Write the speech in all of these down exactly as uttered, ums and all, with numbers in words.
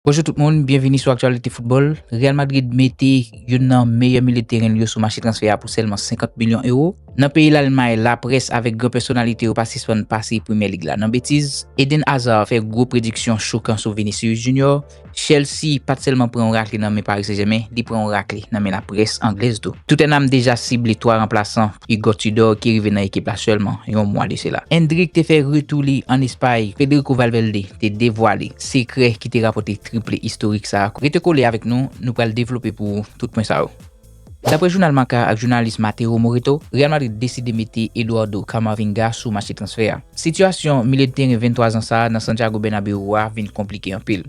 Bonjou tout moun, byenvini sou Aktyalite Foutbòl. Real Madrid mete youn nan meyè milye de teren li yo sou mache transfè a pou sèlman senkant milyon ewo. Nan peyi Lalmay, laprès avèk gran pèsonalite yo pa sispann pase Premyè Lig la nan betiz. Eden Hazard fè gwo prediksyon chokan sou Vinicius Junior. Chelsea pa t sèlman pran yon rakle nan men Paris Saint-Germain, li pran yon rakle nan men laprès anglèz tou. Tottenham deja sible twa ranplasan Igor Tudor ki rive nan ekip la sèlman yon mwa de sela. Endrick te fè retou li ann Espay. Federico Valverde te devwale sekrè ki te rapòte triple istorik sa a. Rete kole avèk nou, nou pral devlope pou ou tout pwen sa yo. Daprè jounal Marca ak jounalis Mateo Moretto, Real Madrid deside mete Eduardo Camavinga sou mache transfè a. Sitiyasyon milye de teren venntwa zan sa a nan Santiago Bernabéu a vin konplike anpil.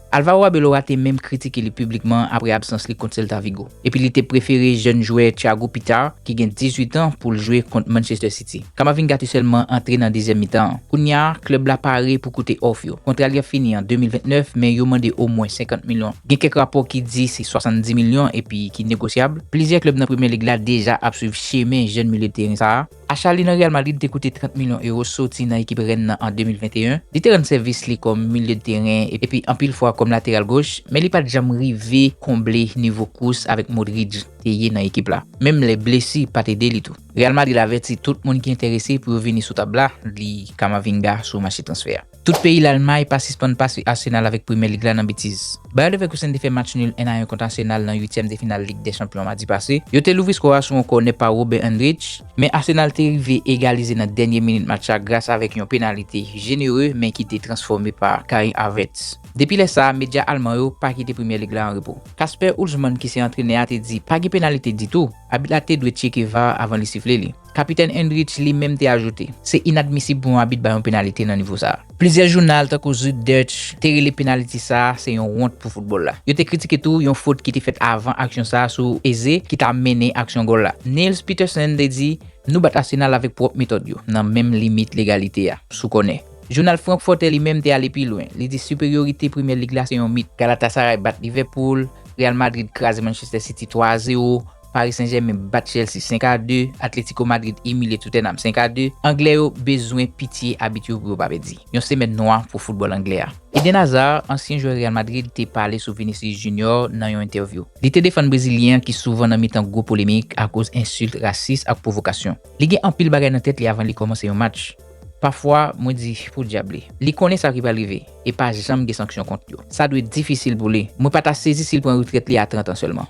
Alvaro Arbeloa te menm kritike li piblikman apre absans li kont Celta Vigo. Epi li te prefere jèn jwè Thiago Pitard, ki gen dizuit an, pou l jwe kont Manchester City. Camavinga te sèlman antre nan dezyèm mitan an. Kounye a, klèb la pare pou koute òf yo. Kontra li ap fini an de mil vennèf, men yo mande omwen senkant milyon. Gen kèk rapò ki di se swasanndis milyon epi ki negosyab. Plizyè klèb nan Premyè Lig la deja ap swiv chemen jèn milye de teren sa a. Acha li nan Real Madrid te koute trant milyon ewo soti nan ekip Rennes nan an de mil venteyen. Li te rann sèvis li kòm milye de teren epi anpil fwa kòm lateral goch, men li pa t janm rive konble nivo Kroos avèk Modric te ye nan ekip la. Menm lè blesi pa t ede li tou. Real Madrid avèti tout moun ki enterese pou yo vini sou tab la, li Camavinga sou mache transfè a. Tout peyi Lalmay pa sispann pase Arsenal avèk Premyè Lig la nan betiz. Bayer Leverkusen te fè match nil en a en kont Arsenal nan uityèm de final Lig dè Chanpyon madi pase. Yo te louvri skò a sou yon kònè pa Robert Andrich, men Arsenal te rive egalize nan dènye minit match la gras avèk yon penalite jenere men ki te transfòme pa Kai Havertz. Depi lè sa a, medya alman yo pa kite Premyè Lig la an repo. Kasper Holzmann ki se antrenè a te di pa gen penalite ditou, abit la te dwe tcheke var avan li sifle li. Kapitèn Andrich li menm te ajoute, se inadmisib pou yon abit bay yon penalite nan nivo sa a. Plizyè jounal tankou Süddeutsche te rele penaliti sa a se yon wont pou foutbòl la. Yo te kritike tou yon fot ki te fèt avan aksyon sa a sou Eze ki ta mennen aksyon gòl la. Nils Petersen te di, nou bat Arsenal avèk pwòp metòd yo, nan menm limit legalite a, sou kònè. Jounal Frankfurter li menm te ale pi lwen. Li di siperyorite Premyè Lig la se yon mit. Galatasaray bat Liverpool, Real Madrid kraze Manchester City twa a zewo, Paris Saint-Germain bat Chelsea senk a de, Atletico Madrid imilye Tottenham senk a de. Anglè yo bezwen pitye abit yo pou yo pa pèdi. Yon semèn nwa pou foutbòl anglè a. Eden Hazard, ansyen jwè Real Madrid, te pale sou Vinicius Junior nan yon entèvyou. Li te defann Brezilyen an ki souvan nan mitan gwo polemik akoz ensilt rasis ak pwovokasyon. Li gen anpil bagay nan tèt li avan li kòmanse yon match. Pafwa, mwen di, pou dyab li. Li konnen sa ki pral rive, e pa janm gen sanksyon kont yo. Sa dwe difisil pou li. Mwen pa ta sezi si l pran retrèt li a trant an sèlman.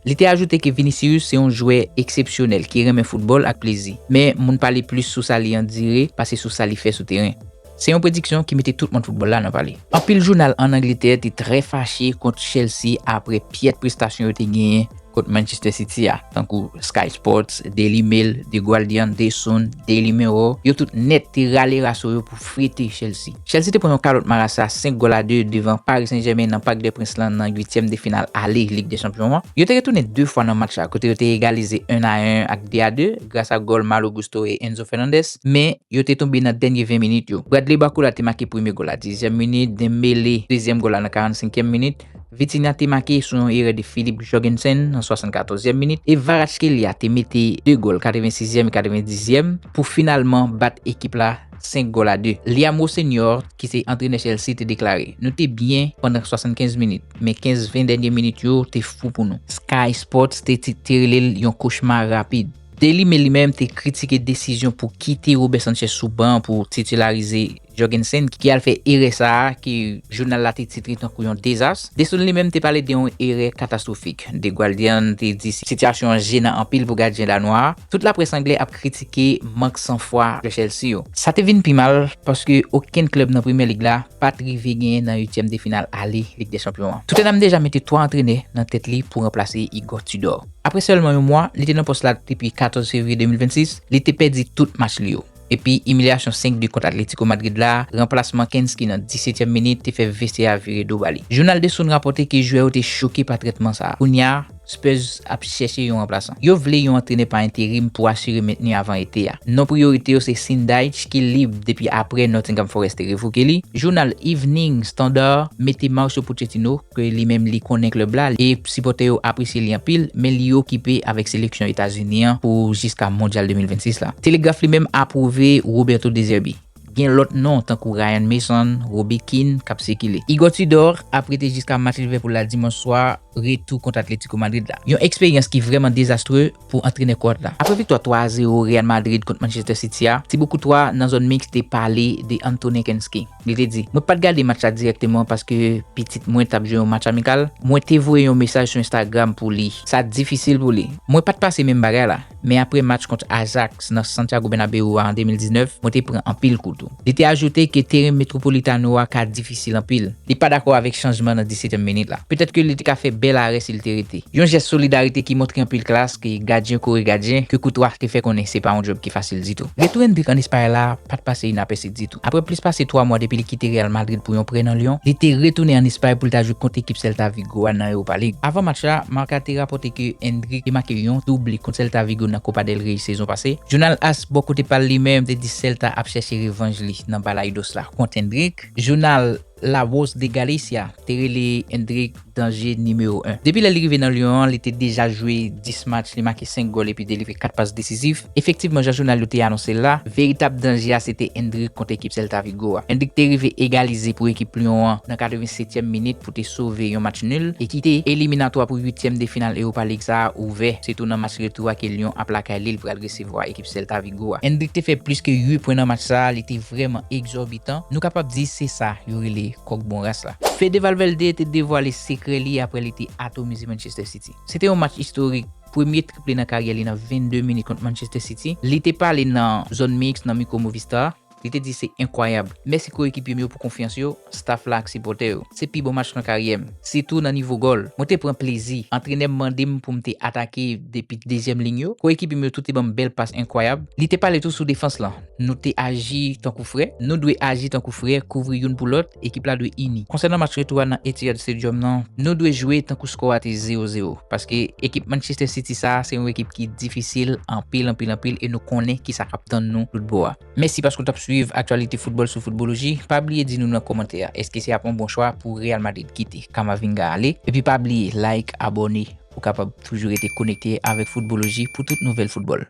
Li te ajoute ke Vinicius se yon jwè eksepsyonèl ki renmen foutbòl ak plezi, men moun pale plis sou sa li andire pase sou sa li fè sou teren. Se yon prediksyon ki mete tout mond foutbòl la nan pale. Anpil jounal ann Angletè te trè fache kont Chelsea apre pyèt prestasyon yo te genyen kont Manchester City a, tankou Sky Sports, Daily Mail, The Guardian, The Sun, Daily Mirror, yo tout nèt te rale raso yo pou frete Chelsea. Chelsea te pran yon kalòt marasa senk gòl a de devan Paris Saint-Germain nan Parc des Princes lan nan uityèm de final ale Lig dè Chanpyon an. Yo te retounen de fwa nan match la, kote yo te egalize en a en ak de a de gras a gòl Malo Gusto e Enzo Fernandez, men yo te tonbe nan dènye ven minit yo. Bradley Barcola te make premye gòl la dizyèm minit, Dembélé dezyèm gòl la nan karannsenkyèm minit, Vitinha te make sou yon erè de Filip Jorgensen nan swasannkatòzyèm minit, e Kvaratskhelia te mete de gòl katrevensizyèm e katrevendizyèm pou finalman bat ekip la senk gòl a de. Liam Rosenior, ki se antrenè Chelsea, te deklare, nou te byen pandan swasannkenz minit, men kenz ven dènye minit yo te fou pou nou. Sky Sports te, te, te rele l yon kochma rapid. Daily Mail li menm te kritike desizyon pou kite Robert Sanchez sou ban pou titilarize Jorgensen, ki al fè erè sa a ke jounal la te titre tankou yon dezas. The Sun li menm te pale de yon erè katastwofik. The Guardian te di sitiyasyon an jenan anpil pou gadyen danwa a. Tout laprès anglè ap kritike mank sanfwa jwè Chelsea yo. Sa te vin pi mal paske okenn klèb nan Premyè Lig la pa t rive genyen nan uityèm de final ale Lig dè Chanpyon an. Tottenham deja mete twa antrenè nan tèt li pou ranplase Igor Tudor. Apre sèlman yon mwa, li te nan pòs la depi katòz fevriye de mil vennsis, li te pèdi tout match li yo. Epi imilyasyon senk de kont Atletico Madrid la, ranplasman Kinski nan disetyèm minit te fè vestyè a vire do ba li. Jounal The Sun rapòte ke jwè yo te choke pa trètman sa a. Kounye a, Spurs ap chèche yon ranplasan. Yo vle yon antrenè pa enterim pou asire mentni avan ete a. Non priyorite yo se Sean Dyche ki lib depi apre Nottingham Forest te revoke li. Jounal Evening Standard mete Mauricio Pochettino ke li menm li konnen klèb la, e sipòtè yo apresye li anpil, men li okipe avèk seleksyon Etazini an pou jiska Mondyal de mil vennsis la. Telegraph li menm apwouve Roberto De Zerbi. Gen lòt non tankou Ryan Mason, Robbie Keane k ap sikile. Igor Tudor ap rete jiska match Liverpool la dimanch swa, retou kont Atletico Madrid la. Yon eksperyans ki vrèman dezastre pou antrenè Kroat la. Apre viktwa twa a zewo Real Madrid kont Manchester City a, Thibaut Courtois nan zòn miks te pale de Antoine Kerensky. Li te di, "Mwen pa t gade match la dirèkteman paske pitit mwen t ap jwe yon match amikal. Mwen te voye yon mesaj sou Instagram pou li. Sa difisil pou li. Mwen pa t pase menm bagay la, men apre match kont Ajax nan Santiago Bernabéu a an de mil diznèf, mwen te pran anpil kou tou." Li te ajoute ke teren Metropolitano a ka difisil anpil. Li pa dakò avèk chanjman nan disetyèm minit la. Petèt ke li te ka fè bèl arè si l te rete. Yon jès solidarite ki montre anpil klas ke gadyen kore gadyen, ke Courtois te fè konnen se pa yon djòb ki fasil ditou. Retou Endrick ann Espay la pa t pase inapèsi ditou. Apre plis pase twa mwa depi li kite Real Madrid pou yon prè nan Lyon, li te retounen ann Espay pou l ta jwe kont ekip Celta Vigo a nan Europa League. Avan match la, Marca te rapòte ke Endrick te make yon double kont Celta Vigo nan Copa del Rey sezon pase. Jounal AS bò kote pa l li menm te di Celta ap chèche revanj li nan Balaidos la kont Endrick. Jounal La Voz de Galicia te rele Endrick danje nimewo en. Depi lè li rive nan Lyon an, li te deja jwe dis match, li make senk gòl epi delivre kat pas desizif. Efektivman, jan jounal yo te anonse l la, veritab danje a se te Endrick kont ekip Celta Vigo a. Endrick te rive egalize pou ekip Lyon an nan katrevensetyèm minit pou te sove yon match nil e kite eliminatwa pou uityèm de final Europa League sa a ouvè. Se tou nan match retou a ke Lyon ap lakay li, li pral resevwa ekip Celta Vigo a. Endrick te fè plis ke uit pwen nan match sa a, li te vrèman egzòbitan. Nou kapab di se sa yo rele kòk bon ras la. Fede Valverde te devwale sekrè li apre li te atomize Manchester City. Se te yon match istorik, premye triple nan karyè li nan vennde minit kont Manchester City. Li te pale nan zòn miks nan mikwo Movistar. Li te di se enkwayab. Mèsi koyekipye m yo pou konfyans yo, staff la ak sipòtè yo. Se pi bon match nan karyè m, sitou nan nivo gòl. Mwen te pran plezi. Antrenè m mande m pou m te atake depi dezyèm liy yo. Koyekipye m yo tou te ban m bèl pas enkwayab. Li te pale tou sou defans lan. Nou te aji tankou frè. Nou dwe aji tankou frè, kouvri youn pou lòt. Ekip la dwe ini. Konsènan match retou a nan Etihad Stadium nan, nou dwe jwe tankou skò a te zewo zewo. Paske ekip Manchester City sa a, se yon ekip ki difisil anpil, anpil, anpil, e nou konnen kisa k ap tann nou lòt bò a. Mèsi paske w t ap swiv aktyalite foutbòl sou Foutboloji. Pa bliye di nou nan kòmantè a, èske se ap yon bon chwa pou Real Madrid kite Camavinga ale? Epi pa bliye like, abòne, pou w kapab toujou rete konekte avèk Foutboloji pou tout nouvèl foutbòl.